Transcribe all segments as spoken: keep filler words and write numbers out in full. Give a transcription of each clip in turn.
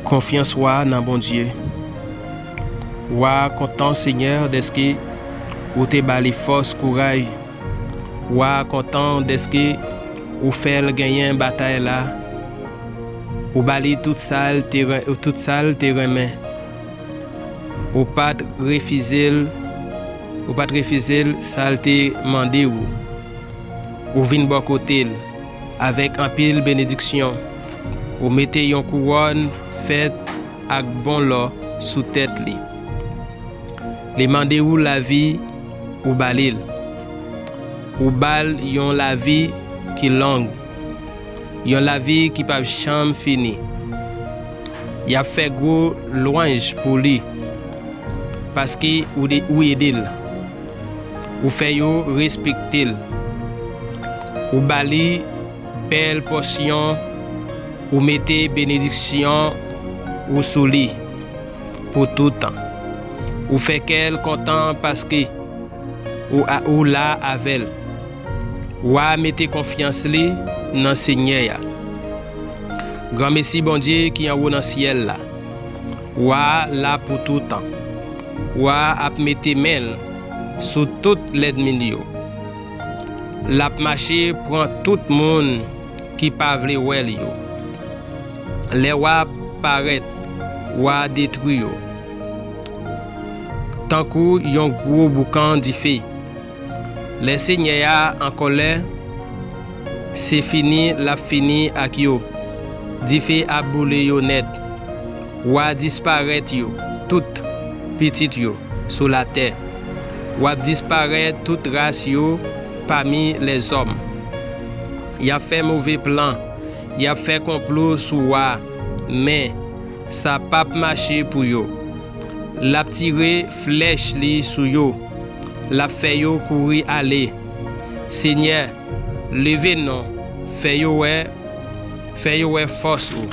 Konfyans wa nan Bondye. Wa kontan, Senyè, dèske ou te ba li fòs, kouraj. Wa kontan dèske ou fè l genyen batay la. Ou ba li tout sa l te ren-, tout sa l te renmen. Ou pa t refize l, ou pa t refize l sa l te mande w. Ou vin bò kote l avèk anpil benediksyon. Ou mete yon kouwòn fèt ak bon lò sou tèt li. Li mande w lavi, ou ba li l. Ou ba l yon lavi ki long, yon lavi ki p ap janm fini. Y ap fè gwo lwanj pou li, paske ou de-, ou ede l. Ou fè yo respekte l. Ou ba li bèl pòsyon, ou mete benediksyon ou sou li pou tout tan. Ou fè kè l kontan paske ou a-, ou la avè l. Wa mete konfyans li nan Senyè a. Granmesi Bondye ki anwo nan syèl la. Wa la pou tout tan. Wa ap mete men l sou tout lènmi l yo. L ap mache pran tout moun ki pa vle wè l yo. Lè wa parèt, wa detwi yo tankou yon gwo boukan dife. Lè Senyè a an kòlè, se fini l ap fini ak yo. Dife ap boule yo nèt. W a disparèt yo tout, pitit yo, sou latè. W ap disparèt tout ras yo pami lèzòm. Y ap fè move plan, y ap fè konplo sou w a, men sa p ap mache pou yo. L ap tire flèch li sou yo, l ap fè yo kouri ale. Senyè, leve non, fè yo wè, fè yo wè fòs ou.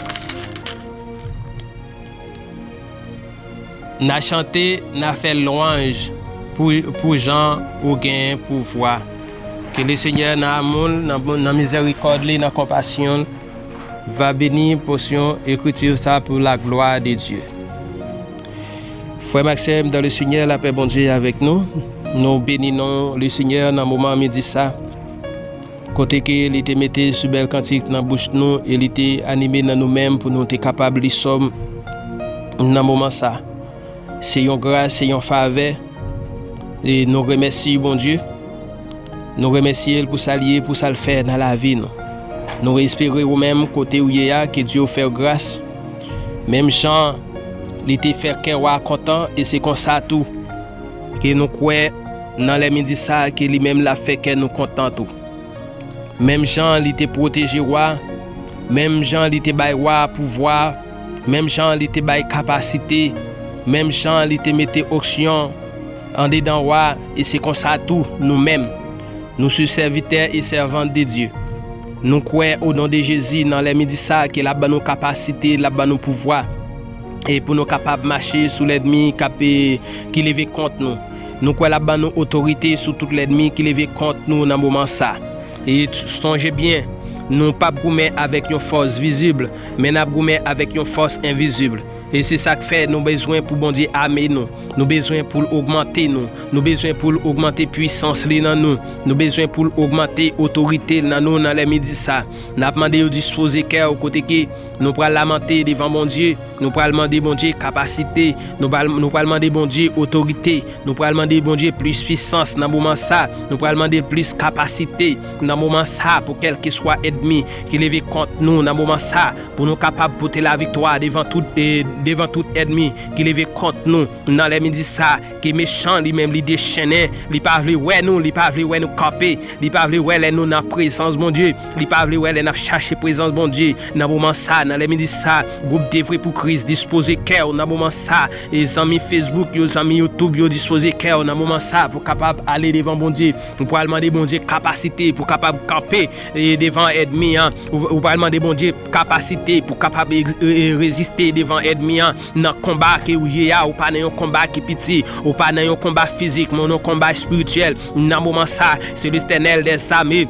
N a chante, n a fè lwanj pou, pou jan ou gen pouvwa. Ke Lesenyè nan amou l, nan, nan mizèrikòd li, nan konpasyon l, va beni pòsyon ekriti sa pou la glwa de Dye. Frè m ak sè m dan Lesenyè, lapè Bondye avèk nou. Nou beni non Lesenyè nan moman midi sa. Kote ke li te mete si bèl kantik nan bouch nou e li te anime nan nou menm pou nou te kapab li sòm nan moman sa. Se yon gras, se yon favè. E nou remèsye Bondye. Nou remèsye l pou sa l ye, pou sa l fè nan lavi nou. Nou espere ou menm kote ou ye a, ke Dye ou fè w gras. Menm jan li te fè kè w a kontan, e se konsa tou ke nou kwè nan lè midi sa a ke li menm l ap fè kè nou kontan tou. Menm jan li te pwoteje w a, menm jan li te bay w a pouvwa, menm jan li te bay kapasite, menm jan li te mete onksyon andedan w a, e se konsa tou nou menm. Nou se sèvitè e sèvant de Dye. Nou kwè o non de Jezi nan lè midi sa a ke l ap ban nou kapasite, l ap ban nou pouvwa. E pou nou kapab mache sou lènmi k ap, e, ki leve kont nou. Nou kwè l ap ban nou otorite sou tout lènmi ki leve kont nou nan moman sa. E t-, sonje byen, nou p ap goumen avèk yon fòs vizib, men n ap goumen avèk yon fòs envizib. E se sa k fè nou bezwen pou Bondye ame nou. Nou bezwen pou l ogmante nou. Nou bezwen pou l ogmante pwisans li nan nou. Nou bezwen pou l ogmante otorite l nan nou nan lè midi sa. N ap mande yo dispoze kè w kote ke nou pral lamante devan Bondye. Nou pral mande Bondye kapasite. Nou pral, nou pral mande Bondye otorite. Nou pral mande Bondye plis pwisans nan moman sa. Nou pral mande l plis kapasite nan moman sa pou kèlkeswa ènmi ki leve kont nou nan moman sa. Pou nou kapab pote laviktwa devan tout, e, devan tout ènmi ki leve kont nou nan lè midi sa, ke mechan li menm li dechennen, li pa vle wè nou, li pa vle wè nou kanpe, li pa vle wè lè nou nan prezans Bondye, li pa vle wè lè n ap chache prezans Bondye. Nan moman sa, nan lè midi sa, gwoup Devwe pou Kris dispoze kè w nan moman sa, e zanmi Facebook yo, zanmi YouTube yo, dispoze kè w nan moman sa pou kapab ale devan Bondye. Ou pral mande Bondye kapasite pou kapab kanpe e devan ènmi an. Ou, ou pral mande Bondye kapasite pou kapab e, e, reziste devan ènmi an nan konba ke ou ye a. Ou pa nan yon konba ki piti, ou pa nan yon konba fizik, men yon konba espirityèl. Nan moman sa, se Letènèl dèzame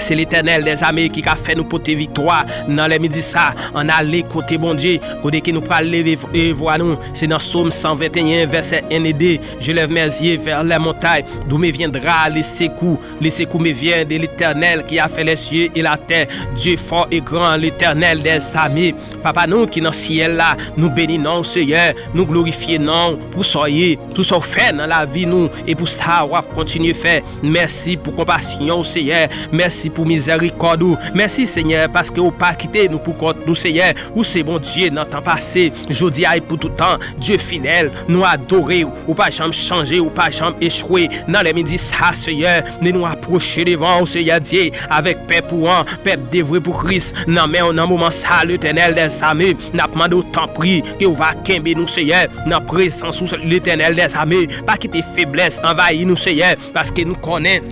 Se Letènèl dèzame ki ka fè nou pote viktwa nan lè midi sa. Ann ale kote Bondye, kote ke nou pral leve v- e vwa nou. Se nan Sòm san venteyen, vèsè en e de. Je lève mes yeux vers les montagnes, d'où me viendra le secours. Le secours me vient de l'Éternel qui a fait les cieux et la terre. Dieu fort et grand, l'Éternel des armées. Papa nou ki nan syèl la, nou beni non w, Seyè. Nou glorifye non w pou sa w ye, pou sa w fè nan lavi nou e pou sa w ap kontinye fè. Mèsi pou konpasyon w, Seyè. Mèsi pou mizèrikòd ou. Mèsi, Senyè, paske w pa kite nou pou kont nou, Seyè. Ou se Bondye nan tan pase, jodi a e pou tout tan. Dye fidèl, nou adore w. Ou pa janm chanje, ou pa janm echwe. Nan lè midi sa, Seyè, men nou apwoche devan w, Seyè Dye, avèk pèp ou an, pèp devwe pou Kris. Nan men w, nan moman sa, Letènèl dèzame, n ap mande w tanpri ke w va kenbe nou, Seyè, nan prezans ou, Letènèl dèzame. Pa kite feblès anvayi nou, Seyè, paske nou konnen,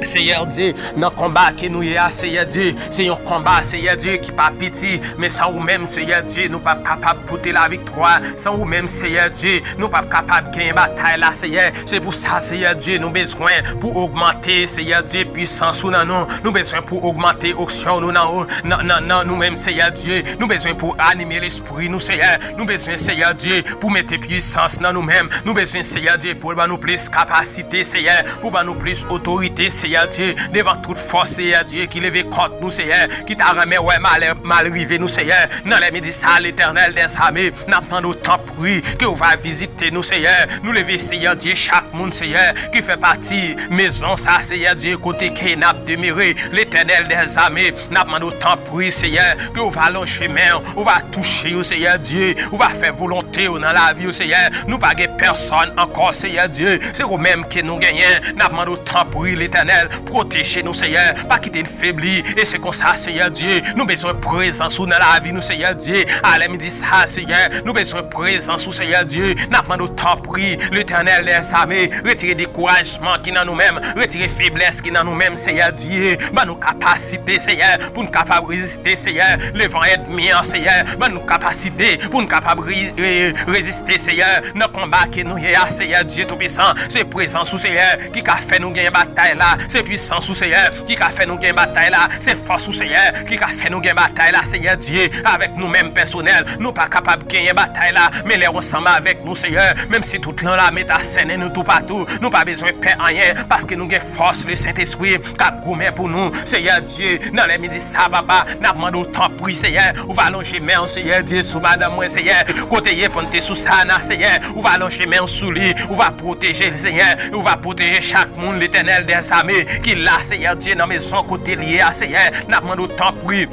Seyè Dye, nan konba ke nou ye a, Seyè Dye, se yon konba, Seyè Dye, ki pa piti, men san ou menm, Seyè Dye, nou p ap kapab pote laviktwa. San ou menm, Seyè Dye, nou p ap kapab genyen batay la, Seyè. Se pou sa, Seyè Dye, nou bezwen pou ogmante, Seyè Dye, pisans ou nan nou. Nou bezwen pou ogmante onksyon nou nan ou, nan, nan, nan nou menm, Seyè Dye. Nou bezwen pou anime lespri nou, Seyè. Nou bezwen, Seyè Dye, pou mete pisans nan nou menm. Nou bezwen, Seyè Dye, pou ban nou plis kapasite, Seyè, pou ban nou plis otorite, Seyè Dye, devan tout fòs, Seyè Dye, ki leve kont nou, Seyè, ki ta renmen wè malè, mal rive nou, Seyè. Nan lè midi sa, Letènèl dèzame, n ap mande w tanpri ke w va vizite nou, Seyè. Nou leve, Seyè Dye, chak moun, Seyè, ki fè pati mezon sa, Seyè Dye, kote ke n ap demere, Letènèl dèzame, n ap mande w tanpri, Seyè, ke w va lonje men w, ou va touche yo, Seyè Dye, ou va fè volonte w nan lavi yo, Seyè. Nou pa gen pèsòn ankò, Seyè Dye, se ou menm ke nou genyen. N ap mande w tanpri, Letènèl, pwoteje nou, Seyè, pa kite n febli. E se konsa, Seyè Dye, nou bezwen prezans ou nan lavi nou, Seyè Dye. A lè midi sa, Seyè, nou bezwen prezans ou, Seyè Dye. N ap mande w tanpri, Letènèl dèzame, retire dekourajman ki nan nou menm, retire feblès ki nan nou menm, Seyè Dye. Ban nou kapasite, Seyè, pou n kapab reziste, Seyè, devan ènmi an, Seyè. Ban nou kapasite pou n kapab re- re- reziste, Seyè, nan konba ke nou ye a, Seyè Dye Toupisan. Se prezans ou, Seyè, ki ka fè nou genyen batay la. Se pisans ou, Seyè, ki ka fè nou genyen batay la. Se fòs ou, Seyè, ki ka fè nou genyen batay la, Seyè Dye. Avèk nou menm pèsonèl, nou pa kapab genyen batay la. Men lè w ansanm avèk nou, Seyè, menm si tout lan lame ta sènen nou toupatou, nou pa bezwen pè anyen, paske nou gen fòs Lesentespri k ap goumen pou nou. Seyè Dye, nan lè midi sa, papa, n ap mande w tanpri, Seyè, ou va lonje men w, Seyè Dye, sou madanm mwen, Seyè, kote ye pou n te sou Sana, Seyè, ou va lonje men w sou li, ou va pwoteje l, Seyè, ou va pwoteje chak moun, Letènèl dèzame, ki la, Seyè Dye, nan mezon kote l ye a, Seyè, n ap mande w tanpri.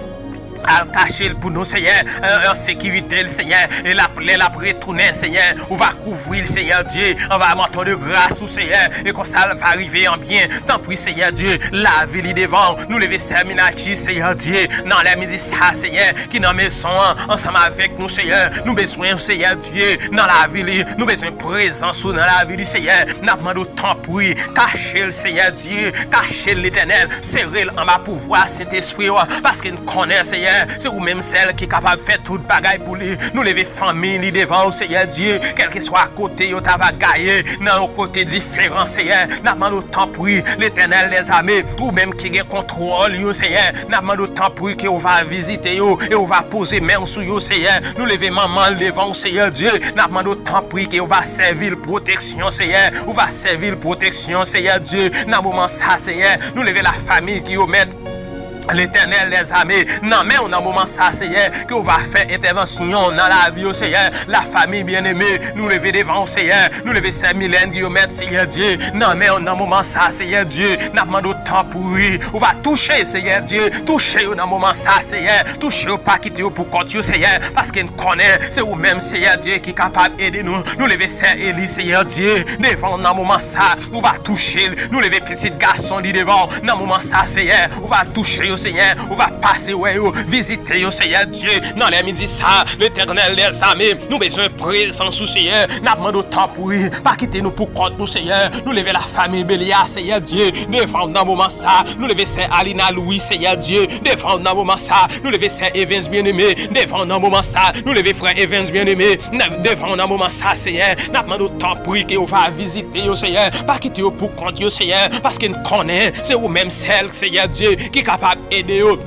Al kache l pou nou, Seyè, an, an sekirite l, Seyè, e l ap, lè l ap retounen, Seyè, ou va kouvri l, Seyè Dye, anba manto de gras ou, Seyè, e konsa l va rive an byen. Tanpri, Seyè Dye, lave li devan w. Nou leve sè Minachi, Seyè Dye, nan lè midi sa, Seyè, ki nan mezon an, ansanm avèk nou, Seyè. Nou bezwen w, Seyè Dye, nan lavi li. Nou bezwen prezans ou nan lavi li, Seyè. N ap mande w tanpri, kache l, Seyè Dye, kache l, Letènèl, sere l anba pouvwa Sentespri w, paske n konnen, Seyè, se ou menm sèl ki kapab fè tout bagay pou li. Nou leve fanmi li devan w, Seyè Dye, kèlkeswa kote yo ta va gaye, nan yon kote diferan, Seyè, n ap mande w tanpri, Letènèl dèzame, ou menm ki gen kontwòl yo, Seyè, n ap mande w tanpri ke w va vizite yo e w va poze men w sou yo, Seyè. Nou leve manman l devan w, Seyè Dye, n ap mande w tanpri ke w va sèvi l pwoteksyon, Seyè, ou va sèvi l pwoteksyon, Seyè Dye, nan moman sa, Seyè. Nou leve lafanmi Guillaumet, Letènèl dèzame, nan men w nan moman sa, Seyè, ke w va fè entèvansyon nan lavi yo, Seyè. Lafanmi byeneme, nou leve devan w, Seyè. Nou leve sè Milèn Guillaumet, Seyè Dye, nan men w nan moman sa, Seyè Dye. N ap mande w tanpri, ou va touche, Seyè Dye. Touche yo nan moman sa, Seyè. Touche yo, pa kite yo pou kont yo, Seyè, paske n konnen se ou menm, Seyè Dye, ki kapab ede nou. Nou leve sè Eli, Seyè Dye, devan w nan moman sa. Ou va touche l. Nou leve pitit gason li devan w nan moman sa, Seyè. Ou va touche yo yo, Senyè, ou va pase wè yo, vizite yo, Senyè Dye. Nan lè midi sa, Letènèl dèzame, nou bezwen prezans ou, Senyè. N ap mande w, tanpri, pa kite nou pou kont nou, Senyè. Nou leve lafanmi Belia, Senyè Dye, devan w nan moman sa. Nou leve sè Alina Louis, Senyè Dye, devan w nan moman sa. Nou leve sè Evens Byeneme, devan w nan moman sa. Nou leve frè Evens Byeneme, nan, devan w nan moman sa, Senyè. N ap mande w, tanpri, ke w va vizite yo, Senyè. Pa kite yo pou kont yo, Senyè, paske n konnen se ou menm sèl, Senyè Dye, ki kapab ede yo.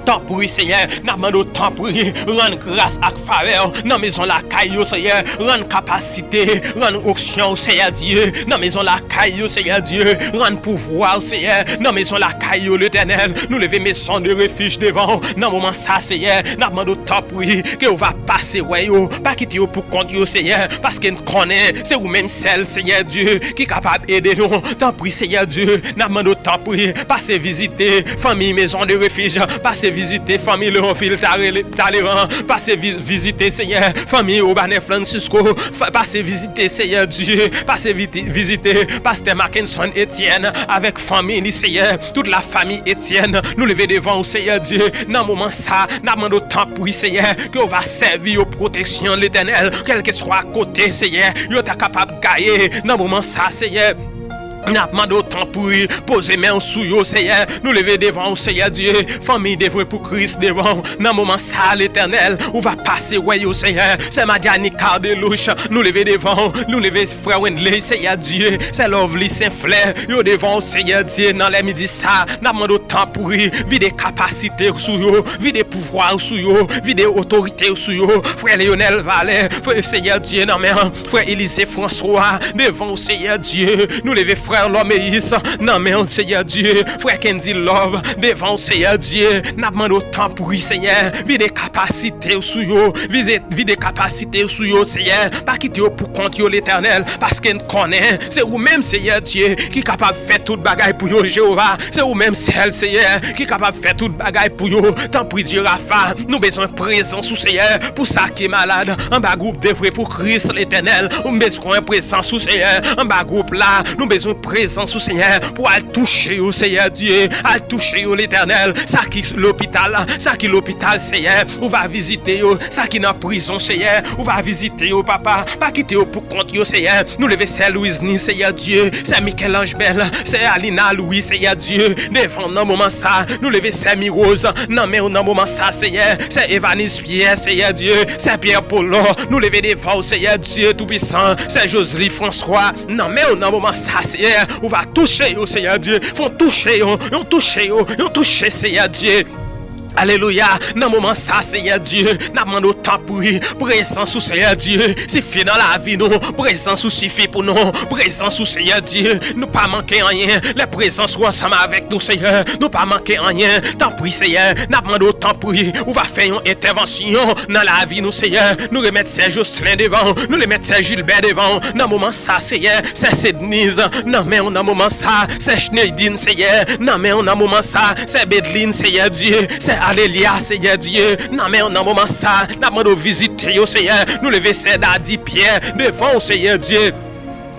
Tanpri, Senyè, n ap mande w, tanpri, rann gras ak favè w nan mezon lakay yo, Senyè. Rann kapasite, rann onksyon w, Senyè Dye, nan mezon lakay yo, Senyè Dye. Rann pouvwa w, Senyè, nan mezon lakay yo, Letènèl. Nou leve Maison de Refuge devan w nan moman sa, Senyè. N ap mande w, tanpri, ke w va pase wè yo. Pa kite yo pou kont yo, Senyè, paske n konnen se ou menm sèl, Senyè Dye, ki kapab ede nou. Tanpri, Senyè Dye, n ap mande w, tanpri, pase vizite fanmi Maison de Refuge, pase vizite fanmi Leonville Tare-, Talleyrand, pase vi-, vizite, Senyè, fanmi Obanè Francisco, fa-, pase vizite, Senyè Dye, pase viti-, vizite pastè Mackenson Etienne avèk fanmi li, Senyè, tout lafanmi Etienne. Nou leve devan w, Senyè Dye, nan moman sa, n ap mande w, tanpri, Senyè, ke w va sèvi yo pwoteksyon, Letènèl, kèlkeswa kote, Senyè, yo ta kapab gaye nan moman sa, Senyè. N ap mande w, tanpri, poze men w sou yo, Senyè. Nou leve devan w, Senyè Dye, fanmi Devwe pou Kris devan w. Nan moman sa, Letènèl, ou va pase wè yo, Senyè. Sè Madiani Cardelouche, nou leve devan w. Nou leve frè Wendley, Senyè Dye. Sè Lovely Senflè, yo devan w, Senyè Dye, nan lè midi sa. N ap mande w, tanpri, vide kapasite w sou yo, vide pouvwa w sou yo, vide otorite w sou yo. Frè Leonel Valè, frè, Senyè Dye, nan men w. Frè Elize Franswa, devan w, Senyè Dye. Nou leve frè Lòmeyis nan men w, Senyè Dye. Frè Kendy Love, devan w, Senyè Dye. N ap mande w, tanpri, Senyè, vide kapasite w sou yo. Vide, vide kapasite w sou yo, Senyè. Pa kite yo pou kont yo, Letènèl, paske n konnen se ou menm, Senyè Dye, ki kapab fè tout bagay pou yo, Jewova. Se ou menm sèl, Senyè, ki kapab fè tout bagay pou yo. Tanpri, Dye Rafa, nou bezwen prezans ou, Senyè, pou sa ki malad. Anba gwoup Devwe pou Kris, Letènèl, nou bezwen prezans ou, Senyè. Anba gwoup la, nou bezwen prezans ou, Senyè, pou al touche yo, Senyè Dye. Al touche yo, Letènèl. Sa ki lopital, sa ki lopital, Senyè, ou va vizite yo. Sa ki nan prizon, Senyè, ou va vizite yo, papa. Pa kite yo pou kont yo, Senyè. Nou leve sè Louisny, Seyè Dye, sè Michel-Ange Bell, sè Alina Louis, Seyè Dye, devan w nan moman sa. Nou leve sè Mirose nan men w nan moman sa, Seyè. Sè Evanise Pierre, Seyè Dye, sè Pierre Paulor, nou leve devan w, Seyè Dye Toupisan, sè Josely François, nan men w nan moman sa, Seyè. Ou va touche yo, Seyè Dye. Fè w touche yo, yon touche yo, yon touche, Seyè Dye. Alelouya. Nan moman sa, Seyè Dye, n ap mande w, tanpri, prezans ou, Seyè Dye, sifi nan lavi nou. Prezans ou sifi pou nou. Prezans ou, Seyè Dye, nou pa manke anyen. Lè prezans ou ansanm avèk nou, Seyè, nou pa manke anyen. Tanpri, Seyè, n ap mande w, tanpri, ou va fè yon entèvansyon nan lavi nou, Seyè. Nou remèt sè Jocelyn devan w. Nou remèt sè Gilbert devan w. Nan moman sa, Seyè, sè Sedniz, nan men w nan moman sa. Sè Schneidin, Seyè, nan men w nan moman sa. Sè Bedlin, Seyè Dye, sè Alelia, Seyè Dye, nan men w nan moman sa. N ap mande w vizite yo, Seyè. Nou leve sè Dadi Pyè devan w, Seyè Dye.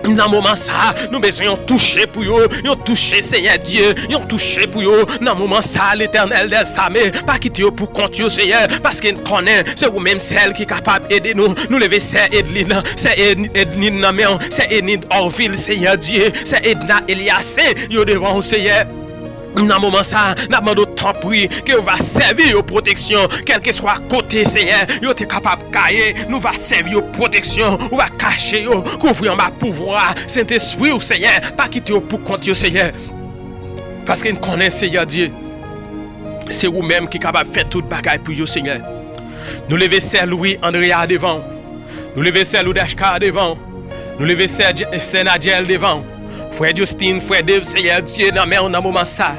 Nan moman sa, nou bezwen yon touche pou yo, yon touche, Seyè Dye, yon touche pou yo. Nan moman sa, Letènèl dèzame, pa kite yo pou kont yo, Seyè, paske n konnen se ou menm sèl ki kapab ede nou. Nou leve sè Edlin, sè Ed-, Edlin nan men w, sè Enid Orville, Seyè Dye, sè Edna Eliasen, yo devan w, Seyè. Nan moman sa, n ap mande w, tanpri, ke w va sèvi yo pwoteksyon, kèlkeswa kote, Seyè, yo te kapab gaye, nou va sèvi yo pwoteksyon, ou va kache yo, kouvri anba pouvwa Sentespri w, Seyè, pa kite yo pou kont yo, Seyè. Paske n konnen, Seyè Dye, se ou menm ki kapab fè tout bagay pou yo, Seyè. Nou leve sè Louis Andrea devan w. Nou leve sè Loudachka devan w. Nou leve sè Dje-, sè Nadiel devan w. Frè Justin, frè Dave, Seyè Dye, nan men w nan moman sa.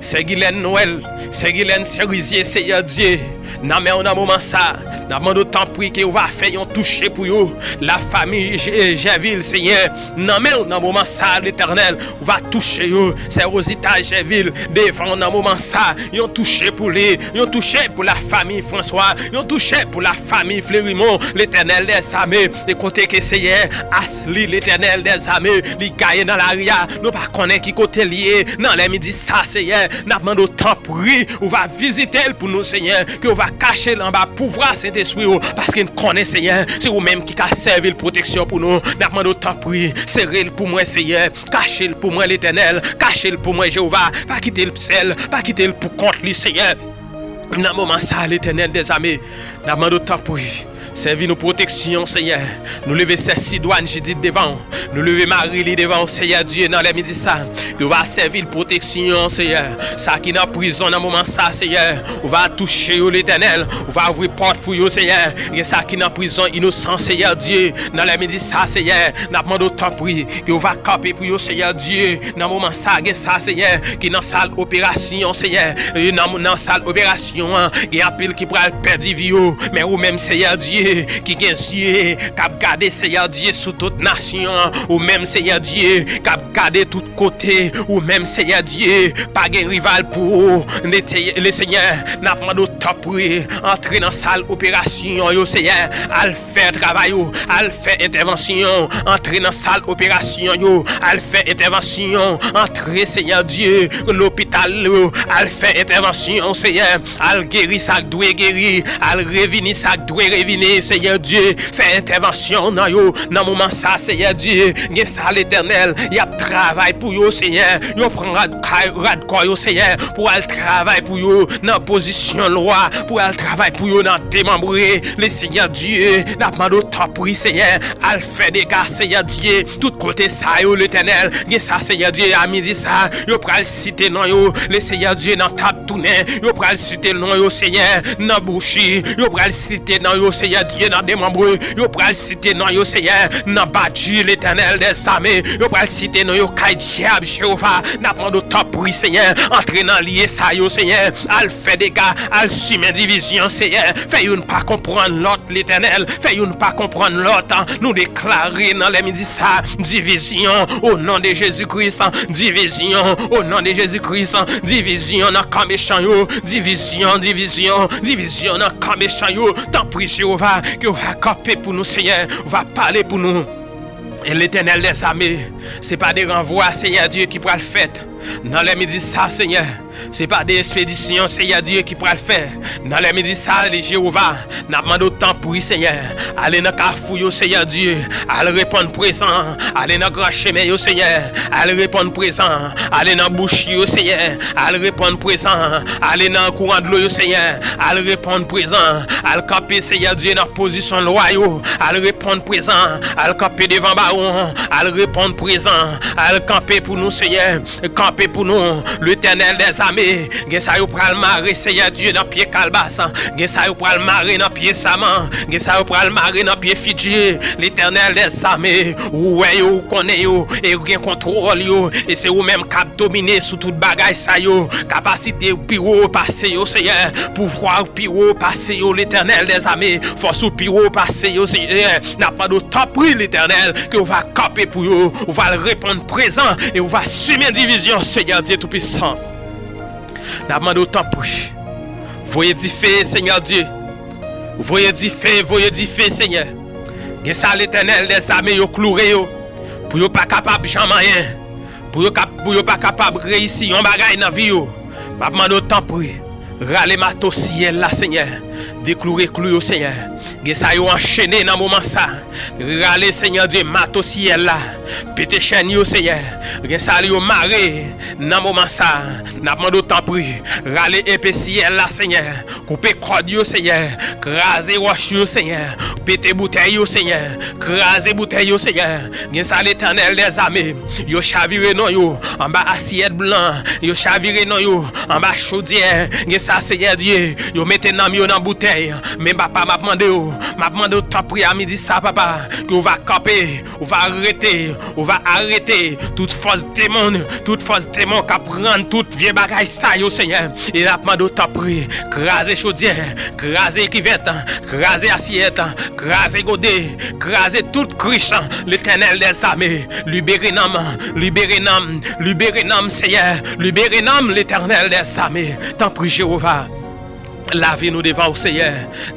Sè Gilèn Nwèl, sè Gilèn Serizye, Seyè Dye, nan men w nan moman sa. N ap mande w, tanpri, ke w va fè yon touche pou yo. Lafanmi Je-, Jèvil, Seyè, nan men w nan moman sa, Letènèl, ou va touche yo. Sè Rosita Jèvil, devan w nan moman sa. Yon touche pou li, yon touche pou lafanmi Franswa, yon touche pou lafanmi Flerimon, Letènèl dèzame. E kote ke, Seyè, Asli, Letènèl dèzame, li gaye nan lari a, nou pa konnen ki kote li ye. Nan lè midi sa, Seyè, N ap mande w tanpri, ou va vizite l pou nou, Senyè, ke ou va kache l anba pouvwa Sentespri w, paske n konnen, Senyè, se ou menm ki ka sèvi l pwoteksyon pou nou. N ap mande w tanpri, sere l pou mwen, Senyè, kache l pou mwen, Letènèl, kache l pou mwen, Jewova, pa kite l sèl, pa kite l pou kont li, Senyè. Nan moman sa, Letènèl dèzame, n ap mande w tanpri, sèvi nou pwoteksyon, Senyè. Nou leve sè Sidwàn Jidit devan w. Nou leve mari li devan w, Senyè Dye, nan lè midi sa. Ke w va sèvi l pwoteksyon, Senyè. Sa ki nan prizon nan moman sa, Senyè, ou va touche yo, Letènèl. Ou va ouvri pòt pou yo, Senyè. Gen sa ki nan prizon inosan, Senyè Dye, nan lè midi sa, Senyè. N ap mande w tanpri, ke w va kanpe pou yo, Senyè Dye. Nan moman sa, gen sa, Senyè, ki nan sal operasyon, Senyè. E nan, nan sal operasyon an, gen anpil ki pral pèdi vi yo. Men ou menm, Senyè Dye, ki gen zye, k ap gade, Senyè Dye, sou tout nasyon an. Ou menm, Senyè Dye, k ap gade tout kote. Ou menm, Senyè Dye, pa gen rival pou ou. Nete-, le Senyè, n ap mande w tanpri, antre nan sal operasyon yo, Senyè. Al fè travay ou, al fè entèvansyon, antre nan sal operasyon yo, al fè entèvansyon, antre, Senyè Dye, lopital yo, al fè entèvansyon, Senyè, al geri sa k dwe geri, al revini sa k dwe revini, Senyè Dye, fè entèvansyon nan yo, nan moman sa, Senyè Dye, gen sa, Letènèl, y ap travay pou yo, Senyè, yo pran rad kay, rad kò yo, Senyè, pou al travay pou yo nan pozisyon lwa, pou al travay pou yo nan demanbre, le Senyè Dye, n ap mande w tanpri, Senyè, al fè dega, Senyè Dye, tout kote sa yo, Letènèl, gen sa, Senyè Dye, a midi sa, yo pral site non yo, le Senyè Dye, nan tab tounen, yo pral site non yo, Senyè, nan bouchi, yo pral site non yo, Senyè Dye, nan demanbre, yo pral site non yo, Senyè, nan badji, Letènèl dèzame, yo pral site non yo, kay dyab, Jewova, n ap mande w tanpri, Senyè, antre nan lye sa yo, Senyè, al fè dega, al simen divizyon, Senyè, fè youn pa konprann lòt, Letènèl, fè youn pa konprann lòt. Nou deklare nan lè midi sa, divizyon o non de Jezi Kris, divizyon o non de Jezi Kris, divizyon nan kan mechan yo, divizyon, divizyon, divizyon nan kan mechan yo. Tanpri, Jewova, ke w va kanpe pou nou, Senyè, w va pale pou nou. E Letènèl dèzame, se pa de ranvwa, Senyè Dye, ki pral fèt nan lè midi sa, Senyè. Se pa de espedisyon, Senyè Dye, ki pral fè nan lè midi sa, li Jewova. N ap mande w tanpri, Senyè, ale nan kafou yo, Senyè Dye, al reponn prezan, ale nan gran chemen yo, Senyè, al reponn prezan, ale nan bouch yo, Senyè, al reponn prezan, ale nan kouran dlo yo, Senyè, al reponn prezan, al kanpe, Senyè Dye, nan pozisyon lwa yo, al reponn prezan, al kanpe devan bawon, al reponn prezan, al kanpe pou nou, Senyè, kanpe pou nou, Letènèl dèzame. Gen sa yo pral mare, Senyè Dye, nan pye kalbas. Gen sa yo pral mare nan pye saman. Gen sa yo pral mare nan pye fidji. Letènèl dèzame, ou wè yo, ou konnen yo, e ou gen kontwòl yo. E se ou menm k ap domine sou tout bagay sa yo. Kapasite ou pi wo pase yo, Senyè. Pouvwa ou pi wo pase yo, Letènèl dèzame. Fòs ou pi wo pase yo, Senyè. N ap mande w tanpri, Letènèl, ke ou va kanpe pou yo, ou va reponn prezan e ou va simen divizyon, Senyè Dye Toupisan. N ap mande w tanpri, voye dife, Senyè Dye. Voye dife, voye dife, Senyè. Gen sa, Letènèl dèzame, yo kloure yo pou yo pa kapab janm anyen, pou yo kap-, pou yo pa kapab reyisi yon bagay nan vi yo. M ap mande w tanpri, rale mato syèl la, Senyè. Dekloure klou yo, Senyè. Gen sa yo anchene nan moman sa. Rale, Senyè Dye, mato syèl la. Pete chèn yo, Senyè. Gen sa yo mare nan moman sa. N ap mande w tanpri, rale epe syèl la, Senyè. Koupe kòd yo, Senyè. Kraze wòch yo, Senyè. Pete boutèy yo, Senyè. Kraze boutèy yo, Senyè. Gen sa, Letènèl dèzame, yo chavire non yo anba asyèt blan. Yo chavire non yo anba chodyè. Gen sa, Senyè Dye, yo mete nanm yo nan boutèy. Men, Papa, m ap mande w, m ap mande w tanpri a midi sa, Papa, ke w va kanpe, ou va rete, ou va arete tout fòs demon, tout fòs demon k ap rann tout vye bagay sa yo, Senyè. E n ap mande w tanpri, kraze chodyè, kraze kivèt, kraze asyèt, kraze gode, kraze tout krich, Letènèl dèzame. Libere nanm, libere nanm, libere nanm, Senyè. Libere nanm, Letènèl dèzame. Tanpri, Jewova. lavi nou devan w, Senyè.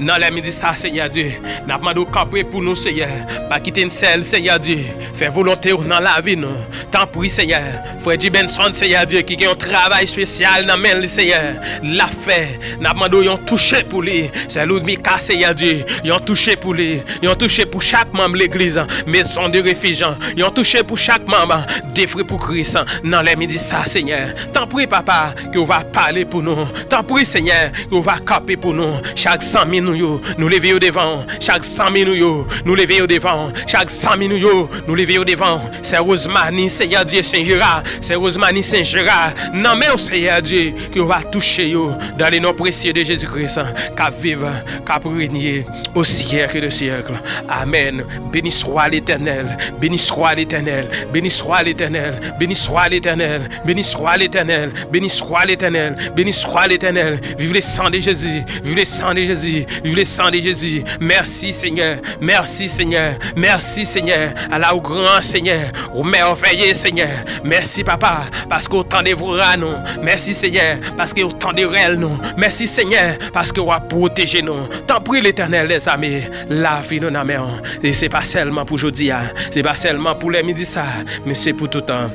Nan lè midi sa, Senyè Dye, n ap mande w kanpe pou nou, Senyè. Pa kite n sèl, Senyè Dye. Fè volonte w nan lavi nou. Tanpri, Senyè. Frè Jibenson, Senyè Dye, ki gen yon travay espesyal nan men li, Senyè. L ap fè. N ap mande w yon touche pou li. Sè Loudmika, Senyè Dye, yon touche pou li. Yon touche pou chak manm legliz Maison de Refuge. Yon touche pou chak manm Defre pou Kris nan lè midi sa, Senyè. Tanpri, papa, ke w va pale pou nou. Tanpri, Senyè, ke w va kanpe pou nou. Chak zanmi nou yo, nou leve yo devan w. Chak zanmi nou yo, nou leve yo devan w. Chak zanmi nou yo, nou leve yo devan w. Sè Rosemary, Senyè Dye, Sen Jera, Sè Rosemary, Sen Jera, nan men w, Senyè Dye, ke w va touche yo, dans le nom précieux de Jésus-Christ, k ap viv, k ap renye au siècle des siècles. Amen. Béni soit l'Éternel, béni soit l'Éternel, béni soit l'Éternel, béni soit l'Éternel, béni soit l'Éternel, béni soit l'Éternel, béni soit l'Éternel. Vive le sang de Jésus, vive le sang de Jésus, vive le sang de Jésus. Merci Seigneur, merci Seigneur, merci Seigneur. Ala ou gran, Seigneur, ou merveilleux, Seigneur. Mèsi, papa, paske w tande vwa nou. Mèsi, Senyè, paske w tande rèl nou. Mèsi, Senyè, paske w ap pwoteje nou. Tanpri, Letènèl dèzame, lavi nou nan men w. E se pa sèlman pou jodi a, se pa sèlman pou lè midi sa, men se pou tout tan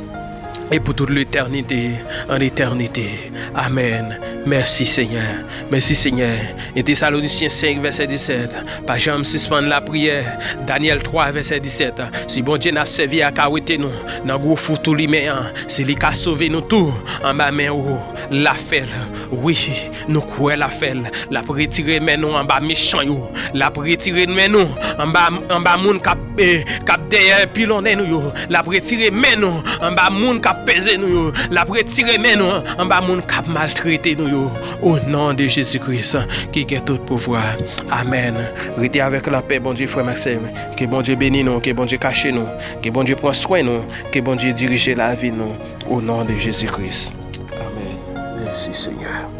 e pou tout letènite an etènite. Amèn. Mèsi, Senyè. Mèsi, Senyè. En Tesalonisyen senk, vèsè disèt. Pa janm sispann lapriyè. Danyèl twa, vèsè disèt. Si Bondye n ap sèvi a ka wete nou nan gwo fou tou limen an, si li ka sove nou tou anba men ou, l ap fè l. Wi, nou kwè l ap fè l. L ap retire men nou anba mechan yo. L ap retire men nou anba, anba moun k ap, eh, k ap dèyè pilonnen nou yo. L ap retire men nou anba moun k ap peze nou yo. L ap retire men nou anba moun k ap maltrete nou yo. O non de Jezi Kris, ki gen tout pouvwa. Amèn. Rete avèk lapè Bondye, frè m ak sè m. Ke Bondye beni nou, ke Bondye kache nou, ke Bondye pran swen nou, ke Bondye dirije lavi nou. O non de Jezi Kris. Amèn. Mèsi, Senyè.